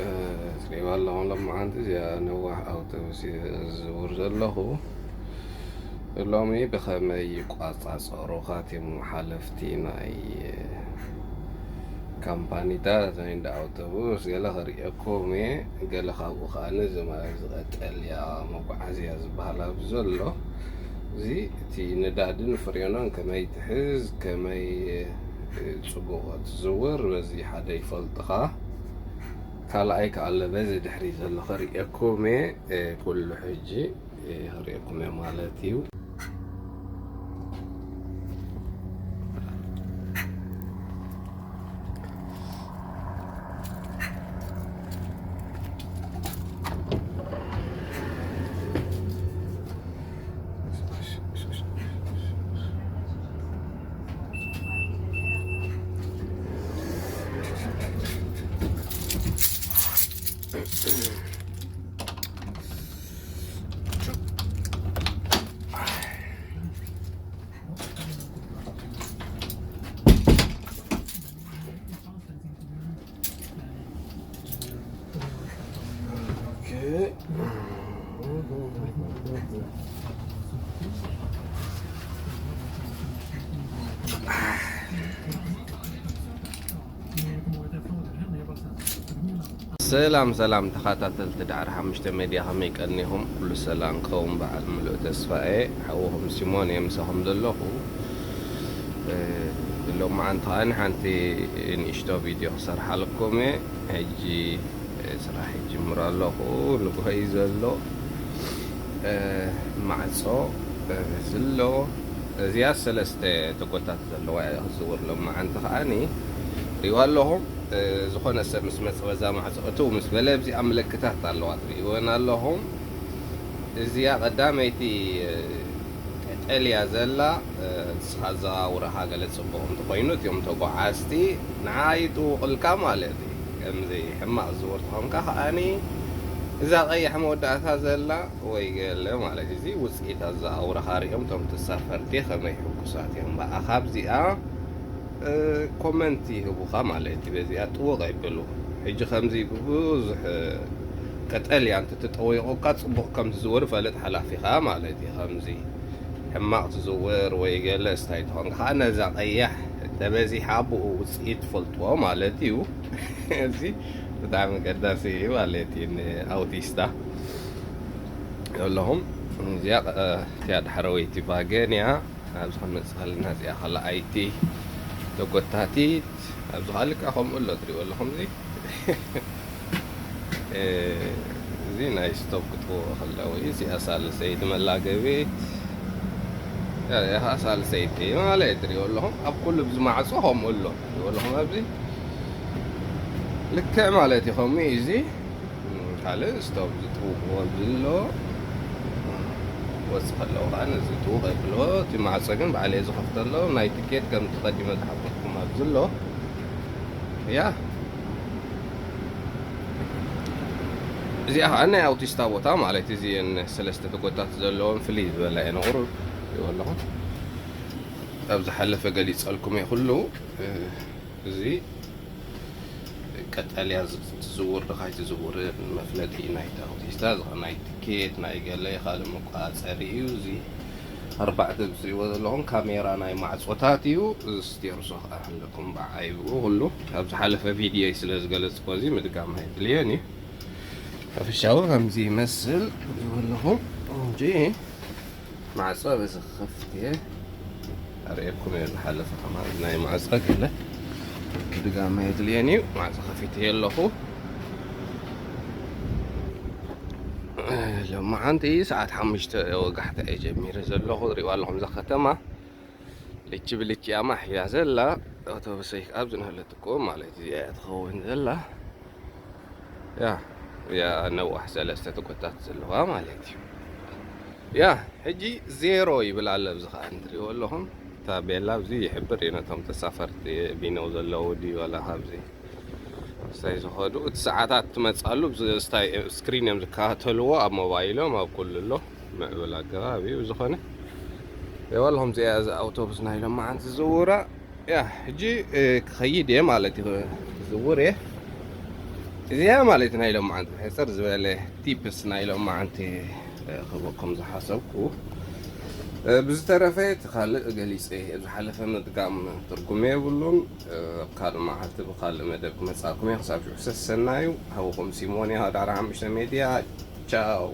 እ፣ ትሪእዋ ኣለኹም ሎማዓንቲ እዚኣ ነዋሕ ኣውቶቡስ እየ ዝዝውር ዘለኹ። ሎሚ ብኸመይ ይቋጻጸሩኻ እቶም ሓለፍቲ ናይ ካምፓኒታት ወይ እንዳ ኣውቶቡስ ገለ ከርእየኩም እየ። ገለ ካብኡ ከኣ እዚ ማለት እዚ ቀጠልያ መጓዓዝያ ዝበሃል ኣብዚ ዘሎ፣ እዚ እቲ ነዳድን ፍሬኖን ከመይ ትሕዝ፣ ከመይ ጽቡቕ ትዝውር፣ በዚ ሓደ ይፈልጥኻ። ካልኣይ ከኣ ኣሎ በዚ ድሕሪ ዘሎ ከርእየኩም እየ። እ፣ ኩሉ ሕጂ፣ እ፣ ከርእየኩም እየ ማለት እዩ። ሰላም ሰላም ተኸታተልቲ ዳዕሮ ሓሙሽተ ሜድያ፣ ከመይ ቀኒኹም? ኩሉ ሰላም ክኸውን በዓል ምሉእ ተስፋ እየ። ሓውኹም ሲሞን እየ ምሳኹም ዘለኹ። እ፣ ሎማዓንቲ ከኣ ሓንቲ ንእሽቶ ቪድዮ ክሰርሓልኩም እየ። ሕጂ፣ እ፣ ስራሕ ይጅምር ኣለኹ። ንግሆ እዩ ዘሎ። እ፣ ማዕጾ፣ እ፣ ዘሎ። እዚኣ ሰለስተ ተጎታት ዘለዋ እያ ክዝውር ሎማዓንቲ ከኣኒ። ሪእዋ ኣለኹም። እ፣ ዝኾነ ሰብ ምስ መጸ በዛ ማዕጾ እትው ምስ በለ፣ ኣብዚኣ ምልክታት ኣለዋ ትርእይወን ኣለኹም። እዚኣ ቀዳመይቲ፣ እ፣ ቀጠልያ ዘላ፣ እ፣ ንስኻ ኣዘዋውራኻ ገለ ጽቡቕ እንተኾይኑ፣ እቲኦም ተጓዓዝቲ ንዓ ይጥውቑልካ ማለት እዩ። ከምዚ ሕማቕ ዝዝውር ተኾንካ ከኣኒ፣ እዛ ቀያሕ መወዳእታ ዘላ ወይ ገለ ማለት እዚ ውጽኢት ኣዘዋውራኻ ሪኦም፣ እቶም ተሳፈርቲ ከመይ ሕጉሳት እዮም ብኣኻ ኣብዚኣ እ፣ ኮመንት ይህቡኻ ማለት እዩ። በዚኣ ጥውቕ ኣይበሉ። ሕጂ ከምዚ ብብዙሕ፣ እ፣ ቀጠልያ እንተተጠዊቑካ ጽቡቕ ከም ዝዝውር ፈልጥ ሓላፊኻ ማለት እዩ። ከምዚ ሕማቕ ትዝውር ወይ ገለ ስታይ ትኾንካ ኸዓ ነዛ ቀያሕ እንተበዚሓ ብኡ ውጽኢት ትፈልጥዎ ማለት እዩ። እዚ ብጣዕሚ ቀዳሲ እዩ ማለት እዩ። ንኣውቲስታ ኣለኹም እዚኣ፣ እ፣ እቲኣ ዳሕረወይቲ ቫገን እያ። ኣብዚ ክንመጽእ ከለና እዚኣ ካልኣይቲ ተጎታቲት፣ ኣብዚ ኸኣ ልክዕ ከምኡ ኣሎ ትሪእዎ ኣለኹም። እዚ፣ እ፣ እዚ ናይ ስቶፕ ክትበልዖ ከለዊ፣ እዚኣ ሳልሰይቲ መላገቢት፣ እዚኣ ኸኣ ሳልሰይቲ ማለት ትሪእዎ ኣለኹም። ኣብ ኩሉ ብዚ ማዕጾ ከምኡ ኣሎ ትሪእዎ ኣለኹም። ኣብዚ ልክዕ ማለት እዩ ከምኡ እዩ እዚ። ካልእ ስቶፕ ዝጥውቕዎ ዘሎ ወጽእ ከለዉ ከኣ ነዚ ጥውቕ የብልዎ። እቲ ማዕጾ ግን ባዕለይ ዝኸፍተሎ ናይ ትኬት ከምቲ ቀዲመ ዝሓበርኩም ኣብዚ ኣሎ። ያ። እዚኣ ከኣ ናይ ኣውቲስታ ቦታ ማለት እዩ። እዚአን ሰለስተ ተጎታት ዘለዎን ፍልይ ዝበላ እየን ቁሩብ ይበለኹም። ኣብ ዝሓለፈ ገሊጸልኩም እየ ኩሉ፣ እ፣ እዚ ቀጠልያ ዝ-፣ ትዝውር ዶ ካይትዝውርን መፍለጢ ናይቲ ኣውቲስታ፣ ዝኾነ ናይ ትኬት፣ ናይ ገለ ካልእ መቋጸሪ እዩ። እዚ ኣርባዕተ ዝሪእዎ ዘለኹም ካሜራ ናይ ማዕጾታት እዩ። እዚ ስቴርሶ ከኣ ኣለኩም ብዓይብኡ ኩሉ። ኣብ ዝሓለፈ ቪድዮይ ስለ ዝገለጽኩዎ እዚ ምድጋም ኣይድልዮን እዩ። ሓፈሻዊ ከምዚ ይመስል ይብለኹም እንጂ ማዕጾ በዚ ክኸፍት እየ። ኣርእየኩም እየ ዝሓለፈ ከማን ናይ ማዕጾ ገለ ድጋሚ የድልየን እዩ። ማዕጾ ከፊተ እየ ኣለኹ። ሎማዓንቲ ሰዓት ሓሙሽተ ወጋሕታ እየ ጀሚረ ዘለኹ። ትሪእዋ ኣለኹም እዛ ከተማ ልቺ ብልቺ እያ ማሕ እያ ዘላ። ኣውቶቡሰይ ኣብዚ ንህለትኩም ማለት እዚኣ እያ ትኸውን ዘላ። ያ፣ ያ ነዋሕ ሰለስተ ተጎታት ዘለዋ ማለት እዩ። ያ፣ ሕጂ ዜሮ ይብል ኣሎ። ኣብዚ ኸኣ እንትሪእዎ ኣለኹም፣ ታቤላ ኣብዚ ይሕብር እዩ ነቶም ተሳፈርቲ ቢነው ዘለዉ ድዩ ዋላ ካብዚ ስታይ ዝኸዱ። እቲ ሰዓታት ትመጽኣሉ፣ ብዚ ስታይ ስክሪን እዮም ዝከታተልዎ፣ ኣብ ሞባይሎም፣ ኣብ ኩሉ ኣሎ። ምዕቡል ኣገባብ እዩ። ብዝኾነ፣ ሪእዋ ኣለኹም እዚኣ፣ እዛ ኣውቶቡስ ናይ ሎማዓንቲ ዝዝውራ። ያ፣ ሕጂ፣ እ፣ ክኸይድ እየ ማለት እዩ። ክዝውር እየ። እዚኣ ማለት ናይ ሎማዓንቲ ሕፅር ዝበለ ቲፕስ ናይ ሎማዓንቲ ክህበኩም ዝሓሰብኩ። ብዝተረፈ እቲ ካልእ ገሊፀ፣ ኣብ ዝሓለፈ ምድጋም ትርጉም የብሉን። ኣብ ካልእ መዓልቲ ብካልእ መደብ ክመፃኩም እየ። ክሳብ ሽዑ ሰሰናዩ። ሃውኹም ሲሞን እያ፣ ዳራ ሓሙሽተ ሜድያ። ቻው።